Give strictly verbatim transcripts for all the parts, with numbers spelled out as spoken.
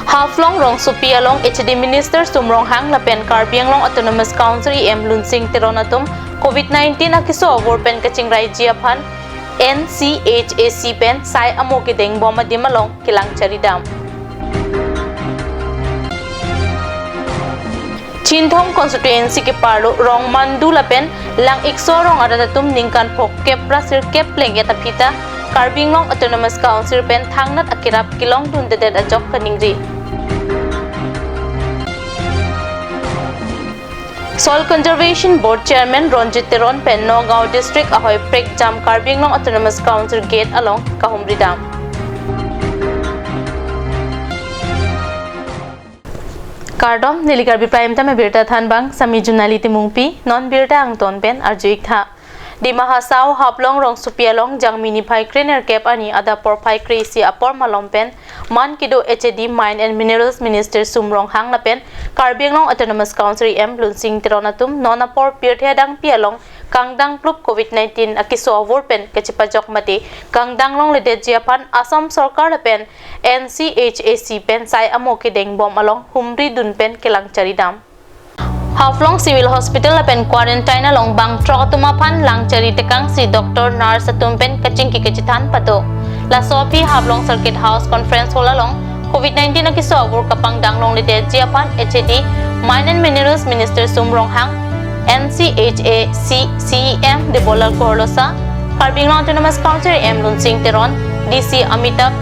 Haflong rongsopi along H A D Minister Sum Ronghang lapen Karbi Anglong Autonomous Council E M Lunsing Teron atum covid nineteen akeso avur pen kachingrai ji aphan N C H A C pen sai amo kedeng bom adim along kelang charidam. Chinthong constituency keparlo Rongmandu lapen Lang-ikso arong arat atum ningkan phokep ra sirkep pleng-et aphi ta Karbi Anglong Autonomous Council pen thangnat akerap kelongdundedet ajok kaningri. Soil Conservation Board Chairman Ronjit Teron pen Nagaon District ahoi prekjam Karbi Anglong Autonomous Council gate along kahumridam. Kardom, neli Karbi Prime Time abirta thanbang, sami Junali Timungpi, non birta angton pen arju-ik tha. Dima Hasao Haflong rongsopi along Jangmi niphai krenerkep arni adap porphai kre-isi apor malom pen man kedo H A D Mine and Minerals Minister Sum Ronghang lapen Karbi Anglong Autonomous Council E M Lunsing Teron atum non apor pirthe adangpi along kangdang plup covid nineteen akeso avur pen kachepajok mate kangdang longledetji aphan Assam Sorkar lapen N C H A C pen sai amo kedeng bom along humridun pen kelang charidam. Haflong Civil Hospital lapen quarantine along bangthrok atum aphan lang chari tekangsi doctor, nurse atum pen kachingki kachethan pado. Laso aphi Haflong Circuit House Conference Hall along covid nineteen akeso avur kapangdang longledetji aphan H A D Mine and Minerals Minister Sum Ronghang, N C H A C C E M Debolal Gorlosa, Karbi Anglong Autonomous Council E M Lunsing Teron, D C Amitabh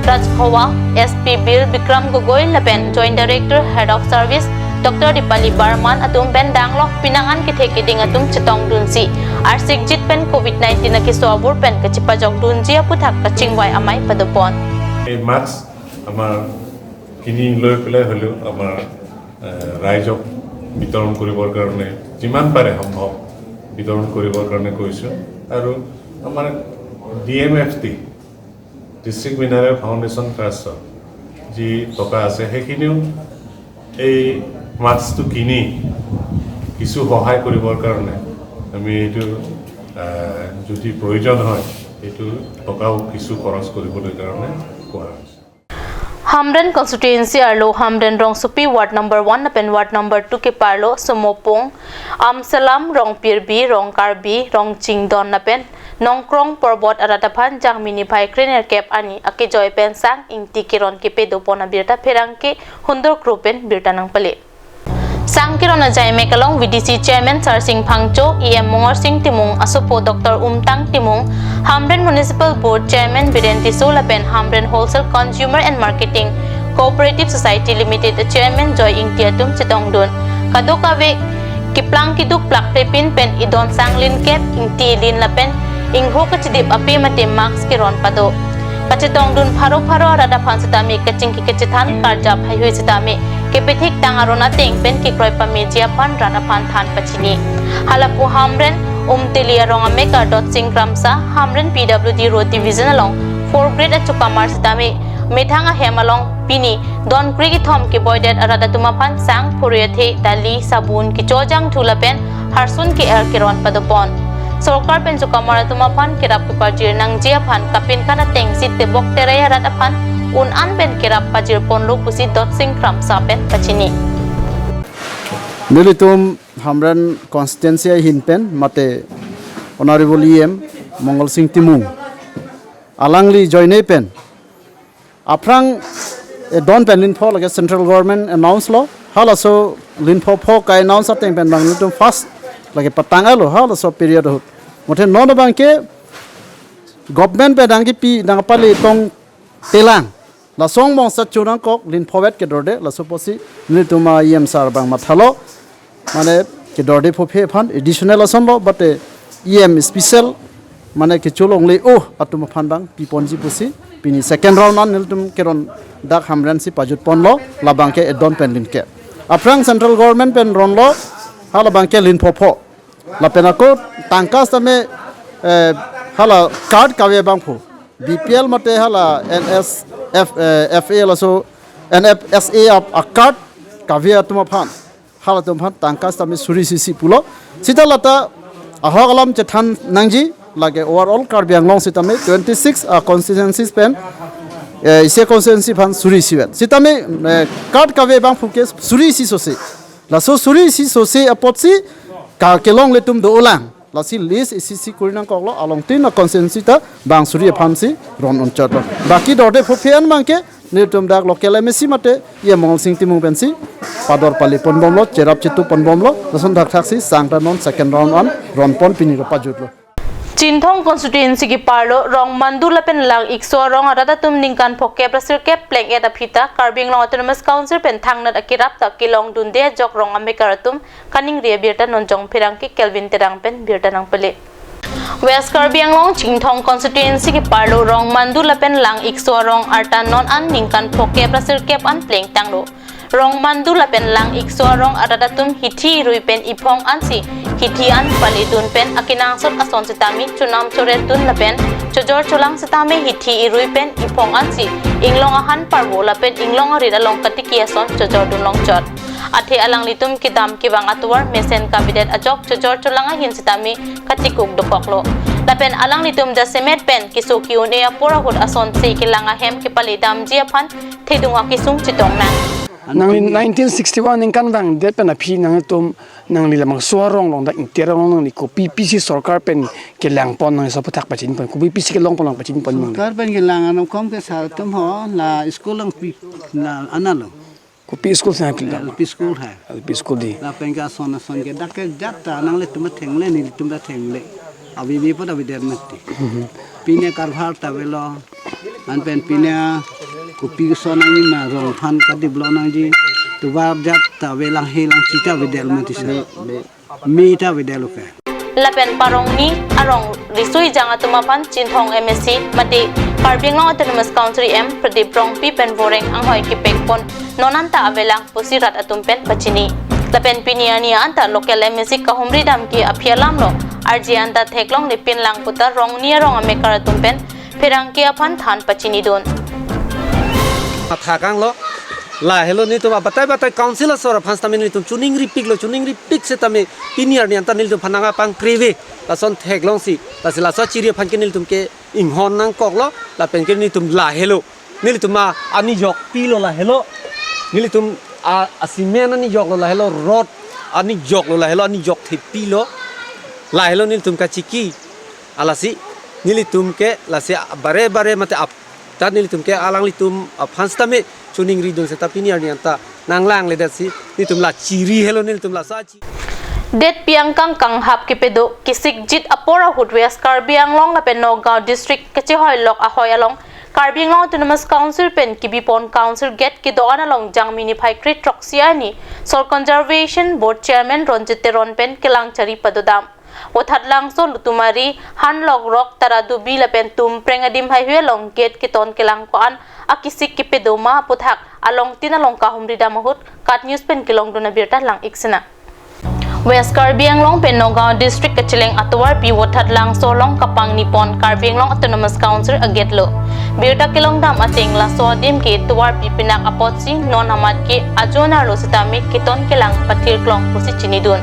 Rajkhowa, S P Bir Bikram Gogoi lapen Joint Director Head of Service Doctor Dipali Barman atum pen danglok pinangan kethe keding atum chetongdunsi arsikjit pen covid nineteen akeso avur pen kachepajokdunji aputhak kachingvai amei padopon. এই মাস্ক আমাৰ কিনি লৈ পেলাই হ'লেও আমাৰ এ, ৰাইজক বিতৰণ কৰিবৰ কাৰণে যিমান পাৰে সম্ভৱ বিতৰণ কৰিবৰ কাৰণে কৈছোঁ। আৰু আমাৰ D M F T, district mineral foundation ট্ৰাষ্টৰ যি টকা আছে, সেইখিনিও এই মাস্কটো কিনি কিছু সহায় কৰিবৰ কাৰণে আমি এইটো, এ, যদি প্ৰয়োজন হয়, এইটো টকাও কিছু খৰচ কৰিবলৈ কাৰণে কোৱা হৈছে। Hamren constituency arlo Hamren rongsopi ward number one lapen ward number two keparlo Somopung, Amsalam, Rongpirbi, Rongkarbi, Rongchingdon lapen Nongkrong Porbot arat aphan Jangmi niphai krenerkep arni akejoi pen sang ingti keron kepedopon abirta pherangke Hundor Kro pen birta nangpale. Sang keron ajai mek along V D C Chairman Sarsing Phangcho, E M Mongorsing Timung, asopo Doctor Umtang Timung, Hamren Municipal Board Chairman Biren Tisso lapen Hamren Wholesale Consumer and Marketing Cooperative Society Limited Chairman Joy Ingti atum chetongdun. Kadokave keplang keduk plakprepin pen idon sang linkep, ingti lin lapen ingho kachidip ape mate mask keron pado. Kachetongdun pharo pharo arat aphan sitame kachingki kachethan karjap haihui sitame kepethik tang aron ateng pen kekroi pameji aphan rat aphan than pachini. Halapu Hamren Umteli arong amekar Dotsing Kramsa, Hamren P W D Road Division along four grade achukamar sitame methang ahem along pini don kre kethom keboidet arat atum aphan sang, phuri athe, dali, sabun, kecho jangthu lapen harsun ke-er keron padopon. Sorkar pen chukamar atum aphan kerap kepajir nangji aphan kapinkhat atengsi tebok terai arat aphan un-an pen kerap pajirponlo pusi Dotsing Kramsa pen pachini. Nelitum Hamren constituency ahin pen mate Honorable E M Mongolsing Timung alangli ajoine pen aphrang, eh, don pen linpho lake central government announce lo, halaso linpho pho ka-announce ateng pen bang nelitum first lake patang-et lo halaso period ahut. Mate non abangke government pen nangkipi nangpale tong telang. Lason mongsa chonangkok linphovet kedorde, laso apotsi nelitum a E M sir abang mathalo. Mane kedorde phophe aphan additional asonlo, but, eh, E M special, mane kecholongle-o atum aphan bang piponji pusi pini second round an nelitum keron dak Hamren si pajutponlo, labangke edon pen linke. Aphrang central government pen ronlo, halabangke linpho pho. Lapen ako tangka sitame, eh, hala card kave abangphu. B P L mate hala N S F, eh, F A laso N F S A a, a card kave atum aphan. Halatum aphan tangka sitame suri isi isi pulo. Sita lata ahok alam chethan nangji lake overall Karbi Anglong sitame twenty six a constituencies pen eh, isi constituency aphan suri isi vet. Sitame, eh, card kave abangphu ke suri isi sose. Laso suri isi sose apotsi ka kelongle atum do-olang. Lasi list isi isi kuri nangkoklo, along tin a constituency ta bang suri aphansi ron unchotlo. Baki dorde phophe an abangke nelitum dak local M A C mate E M Mongalsing Timung pensi pador pali ponbomlo, cherap chetu ponbomlo, lason thakthaksi sang ta non second round an ronpon pini ro pajutlo. Chinthong constituency keparlo Rongmandu lapen Lang-ikso arong arat atum ningkan phokep ra sirkep pleng-et aphi ta Karbi Anglong Autonomous Council pen thangnat akirap ta kelongdunde ajok rong amekar atum kaningri abirta nonjong pherangke Kelvin Terang pen birta nangpele. West Karbi Anglong Chinthong constituency keparlo Rongmandu lapen Lang-ikso arong arta non an ningkan phokep ra sirkep an plengtanglo. Rongmandu lapen Lang-ikso arong arat atum hithi irui pen iphong ansi hithi an paledun pen akenangsot ason sitame chonam choretdun lapen chojor cholang sitame hithi irui pen iphong ansi inglong ahan parvo lapen inglong arit along katiki ason chojordun longchot. Athe alanglitum kedam kevang atovar mesen kavedet ajok chojor cholang ahin sitame katikuk dokoklo. Lapen alanglitum jasemet pen keso ke-un-e apor ahut asonsi kelang ahem kepaledamji aphan thedung akesung chetong nang. Nangli nineteen sixty-one ningkan vangdet pen aphi nangtum nangli labangso arong along dak ingti arong along nangli kopi pisi sorkar pen kelangpon nangli laso aphuthak pachinipon, kopi pisi kelongpon lang pachinipon nangli. Sorkar pen kelang anom kom ke sar atum ho la school along pi la analo. Kopi school si nangpilo? L P school hai. L P school dei. Lapen ke ason ason ke dak ke jat ta nanglitum thengle nelitum ta thengle. Avi vi po ta avedetmati. Mhm. Pine karvar ta avelo. Anpen pine kopi ason nangji ma rong aphan kadip lo nangji. Tovar jat ta ave, langhe langche ta avedetmati sa. Me, me. Me ta avedetlo ke. Lapen Parongni arong risui jang atum aphan Chinthong M A C mate Karbi Anglong Autonomous Council E M Pradip Rongpi pen voreng anghoi kepekpon non anta avelang pusi rat atum pen pachini. Lapen pini arni anta local M A C kahumri dam ke aphi alam lo. Arje anta theklongle pinlang puta Rongni arong amekar atum pen pherangke aphan than pachinidun. Mathakanglo, lahelo nelitum abatai batai council asor aphan sitame nelitum choningripiklo, choningripik sitame pini arni anta nelitum aphan nangpangkreave, lason theklongsi, lasi laso achiri aphan ke nelitum ke inghon nangkoklo, lapen ke nelitum lahelo. Nelitum a anijokpilo lahelo. Nelitum a, a cement anijoklo lahelo, rod anijoklo lahelo, anijok thepilo. Lahelo nelitum kachiki. Alasi nelitum ke lasi bare bare mate ap ta nelitum ke alanglitum aphan sitame choningridun seta pini arni anta nanglangle detsi nelitum la chiri helo nelitum laso achi. Detpi angkang kanghap kepedo kesikjit apor ahut West Karbi Anglong lapen Nagaon district kachehoilok ahoi along Karbi Anglong Autonomous Council pen kebipon council gate kedo-an along Jangmi niphai kre throksi arni Soil Conservation Board Chairman Ronjit Teron pen kelang chari padodam. Vothatlangso Lotumari, Hanlokrok, Taradubi lapen Tumpreng adim haihui along gate keton kelang ko-an akesik kepedo ma aphuthak along tin along kahumri dam ahut KAT News pen kelongdun abirta lang-ik sena. West Karbi Anglong pen Nagaon district kacheleng atovarpi Vothatlangso along kapangnipon Karbi Anglong Autonomous Council agate lo. Birta kelongdam ateng laso adim ke tovarpi pinak apotsi non amat ke ajonar lo sitame keton kelang pathirklong pusi chinidun.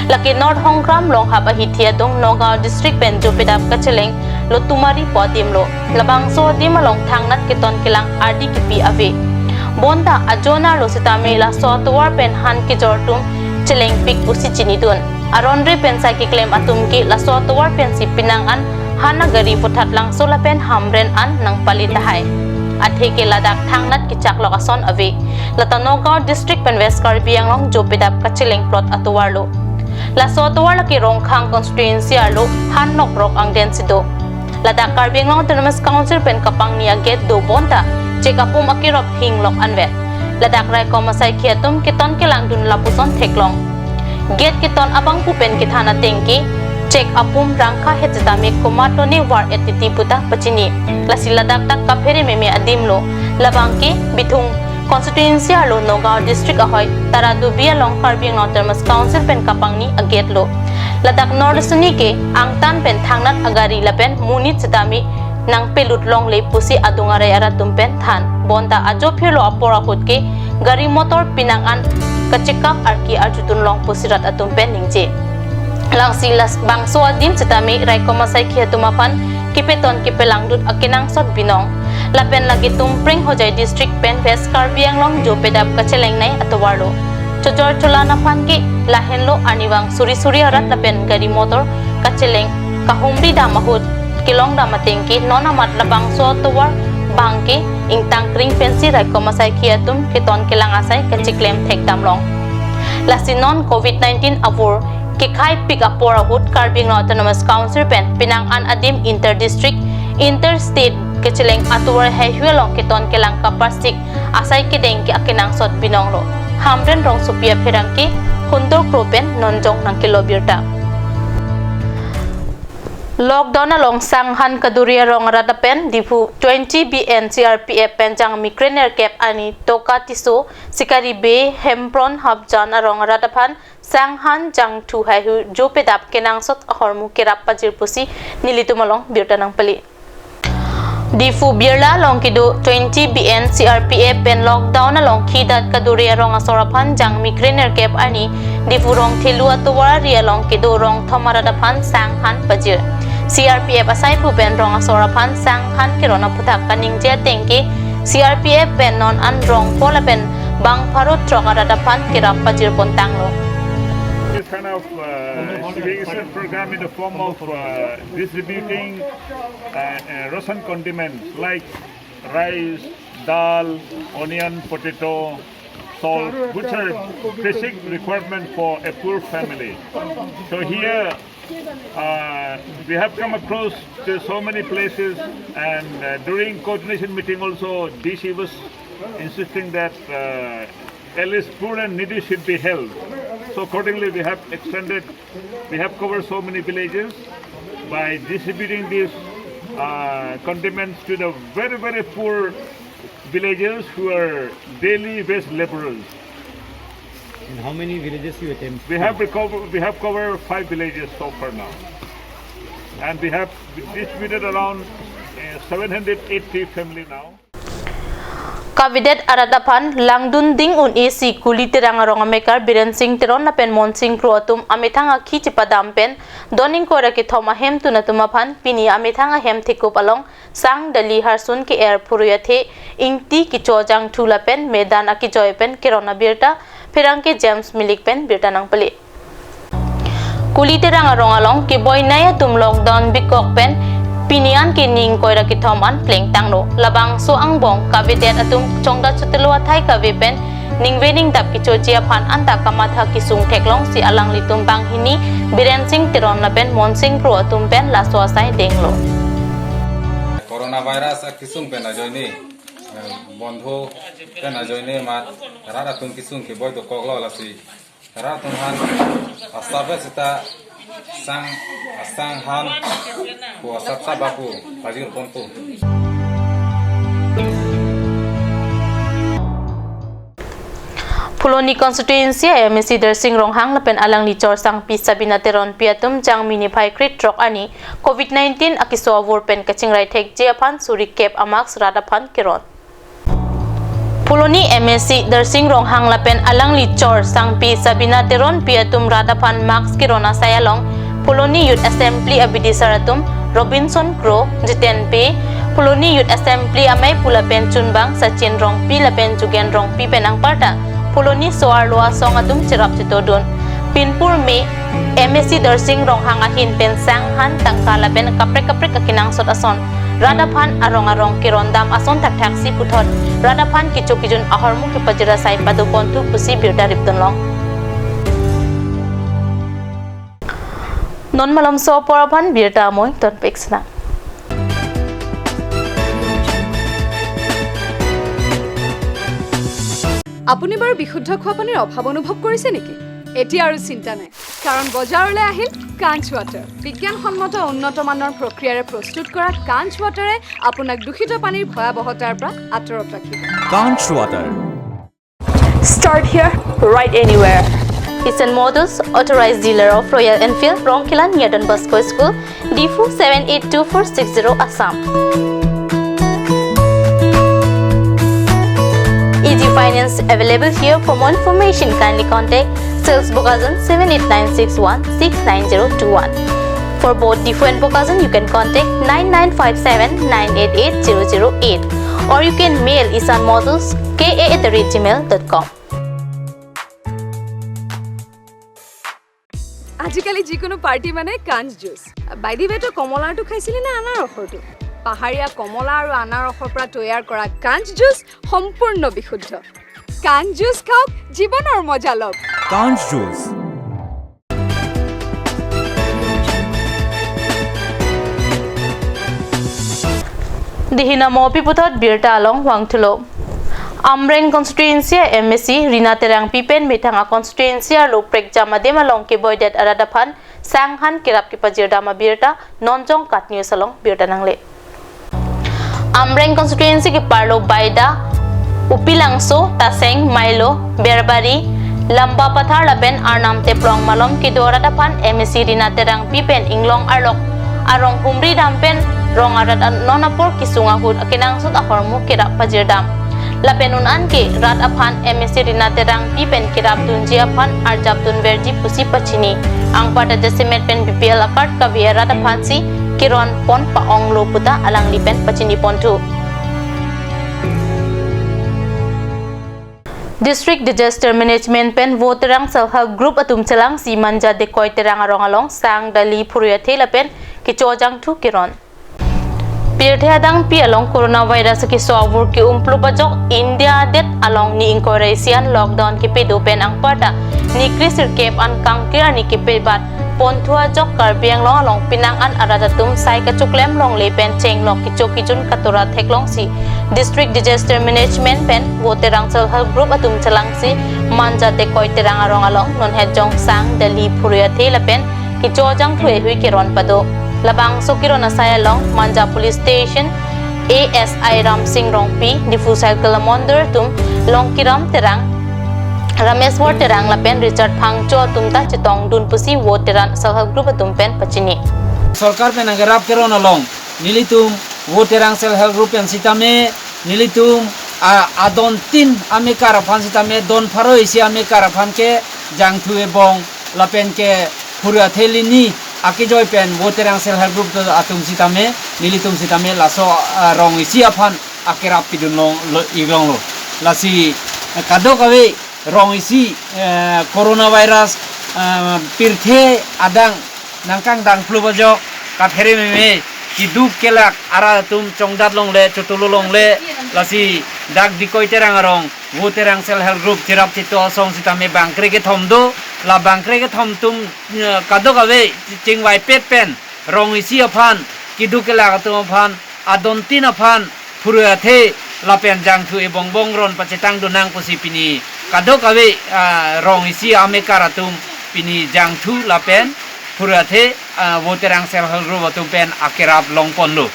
Lake North Hongram Longhap ahithi adung Nagaon district pen Jopedap kacheleng Lotumari pu adim lo. Labangso adim along thangnat keton kelang ardi kepi ave. Bonta ajonar lo sitame laso atovar pen han kejor atum chelengpik pusi chinidun. Aron re pen sai keklem atum ke laso atovar pensi pinang an han agari Vothatlangso lapen Hamren an nangpale tahai. Athe ke ladak thangnat kechaklok ason ave. Lata Nagaon district pen West Karbi Anglong Jopedap kacheleng plot atovar lo. Laso atovar lake Rongkhang constituency arlo Hanlokrok angden si do. Ladak Karbi Anglong Autonomous Council pen kapangni agate do bonta chek apum akerop hinglok anvet. Ladak raikom asaikhi atum keton kelangdun lapuson theklong. Gate keton abangphu pen kethan ateng ke chek apum rangkha het sitame komat lone var-et titi puta pachini. Lasi ladak dak kaphere meme adim lo. Labang ke Bithung constituency arlo Nagaon district ahoi Taradubi along Karbi Anglong Autonomous Council pen kapangni agate lo. Ladak North Suni ke angtan pen thangnat agari lapen monit sitame nangpelut longle pusi adung arai arat atum pen than. Bonta ajo phirlo apor ahut ke gari motor pinang an kachekak arki arjudun long pusi rat atum pen ningje. Lasi labangso adim sitame raikom asaikhi atum aphan kepeton kepelangdut akenangsot binong. Lapen lake Tumpring Hojai district pen West Karbi Anglong jopedap kachelengnei atovarlo. Chojor cholan aphan ke lahenlo, arnivang suri suri arat lapen gari motor kacheleng kahumri dam ahut kelongdam ateng ke non amat labangso atovar bang ke ingtang kring pensi raikom asaikhi atum keton kelang asai kachiklem thekdamlong. Lasi non covid nineteen avur kekhaipik apor ahut Karbi Anglong Autonomous Council pen penang an adim inter district, inter state kacheleng atovar heihui along keton kelang kaparsik asai kedeng ke akenangsot binonglo. Hamren Rongsopi apherangke Hundur Kro pen nonjong nangkelo birta. Lockdown along sanghan kaduri arong arat apen Diphu twenty B N C R P F pen jangmi krenerkep arni Toka Tisso, Sikari Bey, Hempron, Hapjan arong arat aphan sanghan jangthu heihui jopedap kenangsot ahormu kerap pajir pusi nelitum along birta nangpale. Diphu Birla along kedo twenty B N C R P F pen lockdown along khidat kaduri arong asor aphan jangmi krenerkep arni Diphu Rongthelu atovar ari along kedo rongthom arat aphan sanghan pajir. C R P F asaipu pen rong asor aphan sanghan keron aphuthak kaningje ateng ke C R P F pen non an rong pol apen bang pharo throk arat aphan kerap pajir pontanglo. This kind of uh, distribution program in the form of uh, distributing uh, uh, ration condiments like rice, dal, onion, potato, salt, which are basic requirement for a poor family. So here, uh, we have come across to so many places, and uh, during coordination meeting also, D C was insisting that uh, at least poor and needy should be helped. So accordingly, we have extended, we have covered so many villages by distributing these uh, condiments to the very, very poor villagers who are daily wage laborers. And how many villages you attempt? We have recovered, we have covered five villages so far now, and we have distributed around uh, seven hundred eighty family now. Kavedet arat aphan langdun ding un-e si Kuli Terang arong amekar Biren Sing Teron lapen Monsing Kro atum amethang akhi chepadam pen don ingkoi ra kethom ahemtun atum aphan pini amethang ahem thekup along sang, dali, harsun ke-er, phurui athe, ingti kecho jangthu lapen medan akejoi pen keron abirta pherangke James Milik pen birta nangpale. Kuli Terang arong along keboinei atum lockdown bikok pen pini an ke ni ingkoi ra kethom an plengtanglo. Labangso angbong kavedet atum chongda chotelo athai kave pen ningve ningdap kechoji aphan anta kamatha kesung theklongsi alanglitum banghini Biren Sing Teron lapen Monsing Kro atum pen laso asai denglo. Coronavirus akesung pen ajoine, eh, bondho pen ajoine mat rat atum kesung keboi dokoklo, lasi rat atum aphan asap seta sang, asanghan pu asap sap baku pajir ponpo. Phuloni constituency a MAC Darsing Ronghang lapen alangli chor sangpi Sabina Teronpi atum jangmi niphai kre-throk arni covid nineteen akeso avur pen kachingrai thekji aphan suri kep a-mask rat aphan keron. Phuloni MAC Darsing Ronghang lapen alangli chor sangpi Sabina Teronpi atum rat aphan mask keron asai along Phuloni Youth Assembly abidisar atum Robinson Kro, Jiten Bey, Phuloni Youth Assembly amei pu lapen chunbang Sachin Rongpi lapen Jugen Rongpi pen anparta Phuloni so-arlo asong atum cherap chetodun. Pinpur me MAC Darsing Ronghang ahin pen sanghan, tangka lapen kaprek kaprek akenangsot ason rat aphan arong arong kerondam ason thakthaksi puthot rat aphan kecho kejun ahormu kepajir asai padoponthu pusi birta ripdunlong. Non malomso apor aphan birta amoi tonpik sena. আপুনি বাৰু বিশুদ্ধ খোৱা পানীৰ অভাৱ অনুভৱ কৰিছে নেকি? এতিয়া আৰু চিন্তা নাই, কাৰণ বজাৰলৈ আহিল কাঞ্চ ৱাটাৰ। বিজ্ঞানসন্মত উন্নত মানৰ প্ৰক্ৰিয়াৰে প্ৰস্তুত কৰা কাঞ্চ ৱাটাৰে আপোনাক দূষিত পানীৰ ভয়াৱহতাৰ পৰা আঁতৰত ৰাখিব। Kanch Water. Start here, ride anywhere. Isen Motors, authorized dealer of Royal Enfield, Rongkhelan near Don Bosco School, Diphu seven eight two four six zero, Assam. Easy finance available here. For more information, kindly contact Sales Bokajan seven eight nine six one six nine zero two one. For both Diphu and Bokajan, you can contact nine nine five seven nine eight eight zero zero eight, or you can mail isan models K A at the rate gmail dot com. আজিকালি যিকোনো পাৰ্টি মানে কাঞ্চ জুচ। বাইদি বাইদেউ, কমলাৰটো খাইছিলে নে আনাৰসৰটো? পাহাৰীয়া কমলা আৰু আনাৰসৰ পৰা তৈয়াৰ কৰা কাঞ্চ জুচ সম্পূৰ্ণ বিশুদ্ধ। কাঞ্চ জুচ খাওক, জীৱনৰ মজা লওক। Kanj Juice. Dihina mopi puthot birta along vangthulo. Amreng constituency M A C Rina Terangpi pen methang a constituency arlo prekjam adim along keboidet arat aphan sanghan kerap kepajirdam abirta non Jongkat News along birta nangle. Amreng constituency keparlo Baida, Upilangso, Taseng, Mailo, Berbari, Lamba Pathar lapen Arnam Teplong malom kedo arat aphan M A C Rina Terangpi pen inglong arlok arong humri dam pen rong arat an non apor kesung ahut akenangsot ahormu kerap pajirdam. Lapen un-an ke rat aphan M A C Rina Terangpi pen kerap dunji aphan arjap dunverji pusi pachini. Anparta jasemet pen B P L a-card kave arat aphansi keron pon pa-onglo puta alangli pen pachini ponthu. District Disaster Management pen Vo Terang Self Help Group atum chelangsi Manja Dekoi Terang arong along sang, dali, phurui athe lapen kecho jangthu keron. Pirthe adangpi along coronavirus keso avur ke-umplup ajok India adet along ni ingkoi ra isi an lockdown kepedo pen anparta ni kre sirkep an kangkir arni kepebat ponthu ajok Karbi Anglong along penang an arat atum sai kachoklem longle pen chenglok kecho kejun katora theklongsi District Disaster Management pen Vo Terang Self Help Group atum chelangsi Manja Dekoi Terang arong along nonhet jong sang, dali, phurui athe lapen kecho jangthu ehui keron pado. Labangso keron asai along Manja Police Station A S I Ramsing Rongpi, Diphu Circle amondor atum Longkiram Terang, Rameswar Terang lapen Richard Phangcho atum ta chetongdun pusi Vo Terang Self Help Group atum pen pachini. Sorkar pen nangkerap keron along nelitum Vo Terang Self Help Group pen sitame nelitum a, adon tin amekar aphan sitame don pharo isi amekar aphan ke jangthu ebong lapen ke phurui athe, lini akejoi pen Vo Terang Self Help Group atum sitame, nelitum sitame laso, ah, rong isi aphan akerap pidun long lo, iglonglo. Lasi, eh, kadokave rong isi, eh, coronavirus, eh, pirthe adang nangkangdang phlu bajok kaphere meme keduk kelak arat atum chongdat longle, chotulu longle, lasi dak Dekoi Terang arong Vo Terang Self Help Group cherap cheto asong sitame bangkre kethom do, la bangkre kethom atum, eh, kadokave chingvaipet pen rong isi aphan, keduk kelak atum aphan, adon tin aphan, phurui athe lapen jangthu ebongbong ron pachetang dun nang pusi pini kadokave, ah, rong isi amekar atum pini jangthu lapen phurui athe, ah, Vo Terang Self Help Group atum pen akerap long ponlo.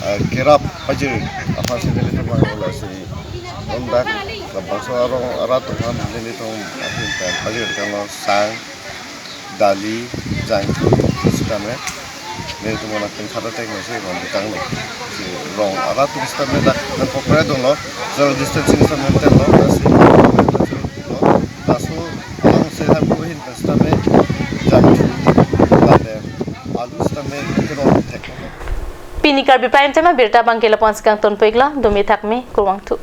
Ah, kerap pajir aphansi nelitum vanglo, lasi non dak labangso arong arat atum aphan nelitum ahin pen pajir kanglo sang, dali, jangthu sitame nelitum anak pen khata tek mesi rong ditanglo. Si rong arat atum sitame dak dak kokore donglo, social distancing sitame tenlo, lasi laso along Self Help Group ahin pen sitame jangthu lapen alu sitame keron thek. Pini Karbi Prime Time abirta abangke lapu-an si kangtonpo iklo, dome thakme, kurvangthu.